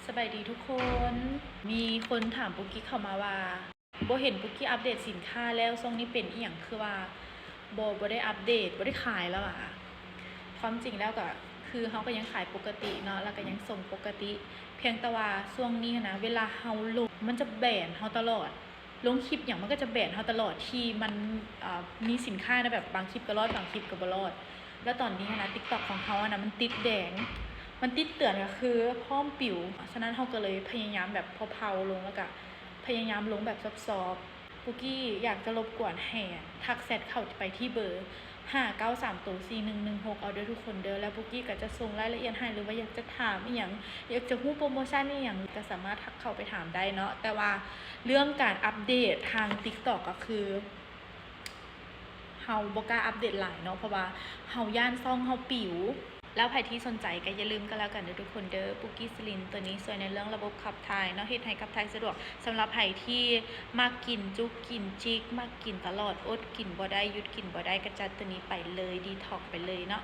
ສະບາຍດີທຸກຄົນ. ມີຄົນຖາມປຸກກີ້ເຂົ້າມາວ່າ ບໍ່ເຫັນປຸກກີ້ອັບເດດສິນຄ້າແລ້ວ, ຊ່ວງນີ້ເປັນອີ່ຫຍັງ ຄືວ່າບໍ່ ບໍ່ໄດ້ອັບເດດ, ບໍ່ໄດ້ຂາຍແລ້ວຫວາ? ຄວາມຈິງແລ້ວກໍຄືເຮົາກໍຍັງຂາຍປົກກະຕິເນາະ, ແລ້ວກໍຍັງສົ່ງປົກກະຕິ, ພຽງແຕ່ວ່າຊ່ວງນີ້ຫັ້ນນະ ເວລາເຮົາລົງ ມັນຈະແບນເຮົາຕະຫຼອດ. ລົງຄລິບຫຍັງມັນກໍຈະແບນເຮົາຕະຫຼອດ ທີ່ມັນ ເອີ ມີສິນຄ້ານະ ແບບບາງຄລິບກໍລອດ ບາງຄລິບກໍບໍ່ລອດ. ແລ້ວຕອນນີ້ຫັ້ນນະ TikTok ຂອງເຮົາຫັ້ນນະ ມັນຕິດແດງ ມັນຕິດເຕືອນ ກໍຄືພ້ອມປິວ. ສະນັ້ນເຮົາກໍເລີຍພະຍາຍາມແບບເພົາໆລົງ ແລ້ວກະພະຍາຍາມລົງແບບຊອບໆ. ປຸກກີ້ຢາກຈະລົບກວນໃຫ້ທັກແຊັດເຂົ້າໄປທີ່ເບີ ຫ້າເກົ້າສາມໂຕສີ່ໜຶ່ງໜຶ່ງຫົກ ເອົາເດີທຸກຄົນເດີ. ແລ້ວປຸກກີ້ກໍຈະສົ່ງລາຍລະອຽດໃຫ້ ຫຼືວ່າຢາກຈະຖາມອີ່ຫຍັງ ຢາກຈະຮູ້ໂປຣໂມຊັນອີ່ຫຍັງ ກໍສາມາດທັກເຂົ້າໄປຖາມໄດ້ເນາະ. ແຕ່ວ່າເລື່ອງການອັບເດດທາງ TikTok ກໍຄື ເຮົາບໍ່ກ້າອັບເດດຫຼາຍເນາະ ເພາະວ່າເຮົາຢ້ານຊ່ອງເຮົາປິວ. ແລ້ວໃຜທີ່ສົນໃຈກໍຢ່າລືມກໍແລ້ວກັນເດີທຸກຄົນເດີ ປຸກກີ້ສະລິນ ຕົວນີ້ຊ່ວຍໃນເລື່ອງລະບົບຂັບຖ່າຍເນາະ ເຮັດໃຫ້ຂັບຖ່າຍສະດວກ. ສຳລັບໃຜທີ່ມັກກິນຈຸກກິນຈິກ ມັກກິນຕະຫຼອດ ອົດກິນບໍ່ໄດ້ ຢຸດກິນບໍ່ໄດ້ ກໍຈັດຕົວນີ້ໄປເລີຍ ດີທັອກໄປເລີຍເນາະ.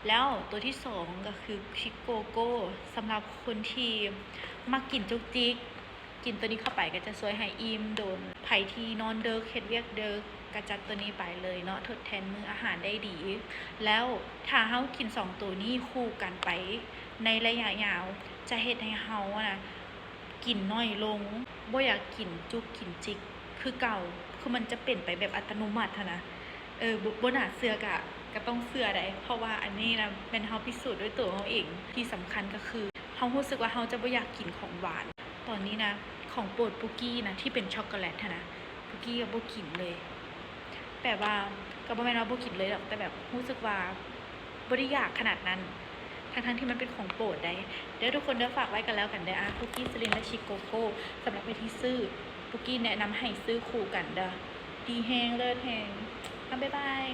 ແລ້ວຕົວທີສອງກໍຄື Chick Coco ສຳລັບຄົນທີ່ມັກກິນຈຸກຈິກ ກິນຕົວນີ້ເຂົ້າໄປກໍຈະຊ່ວຍໃຫ້ອີ່ມດົນ. ໃຜທີ່ນອນເດິກ ເຮັດວຽກເດິກ ກໍຈັດຕົວນີ້ໄປເລີຍເນາະ ທົດແທນມື້ອາຫານໄດ້ດີ. ແລ້ວຖ້າເຮົາກິນສອງໂຕນີ້ຄູ່ກັນໄປໃນໄລຍະຍາວ ຈະເຮັດໃຫ້ເຮົານະກິນໜ້ອຍລົງ ບໍ່ຢາກກິນຈຸກກິນຈິກຄືເກົ່າ ຄືມັນຈະເປັນໄປແບບອັດຕະໂນມັດຫັ້ນນະ. ເອີ ບໍ່ ບໍ່ໜ້າເຊື່ອກະ ກະຕ້ອງເຊື່ອໃດ໋ ເພາະວ່າອັນນີ້ນະແມ່ນເຮົາພິສູດດ້ວຍໂຕເຮົາເອງ. ທີ່ສຳຄັນກໍຄື ເຮົາຮູ້ສຶກວ່າເຮົາຈະບໍ່ຢາກກິນຂອງຫວານ. ຕອນນີ້ນະ ຂອງໂປດປຸກກີ້ນະ ທີ່ເປັນຊັອກໂກແລັດຫັ້ນນະ ປຸກກີ້ກໍບໍ່ກິນເລີຍ. ແບບວ່າ ກໍບໍ່ແມ່ນວ່າບໍ່ກິນເລີຍດອກ ແຕ່ແບບຮູ້ສຶກວ່າບໍ່ໄດ້ຢາກຂະໜາດນັ້ນ ທັງໆທີ່ມັນເປັນຂອງໂປດໃດ໋. ເດີທຸກຄົນເດີ ຝາກໄວ້ກໍແລ້ວກັນເດີ ອາ ປຸກກີ້ສະລິນ ແລະ ຊິກໂກໂກ້. ສຳລັບໃຜທີ່ຊື້ ປຸກກີ້ແນະນຳໃຫ້ຊື້ຄູ່ກັນເດີ ດີແຮງ ເລີດແຮງ. ອາ ບາຍບາຍ.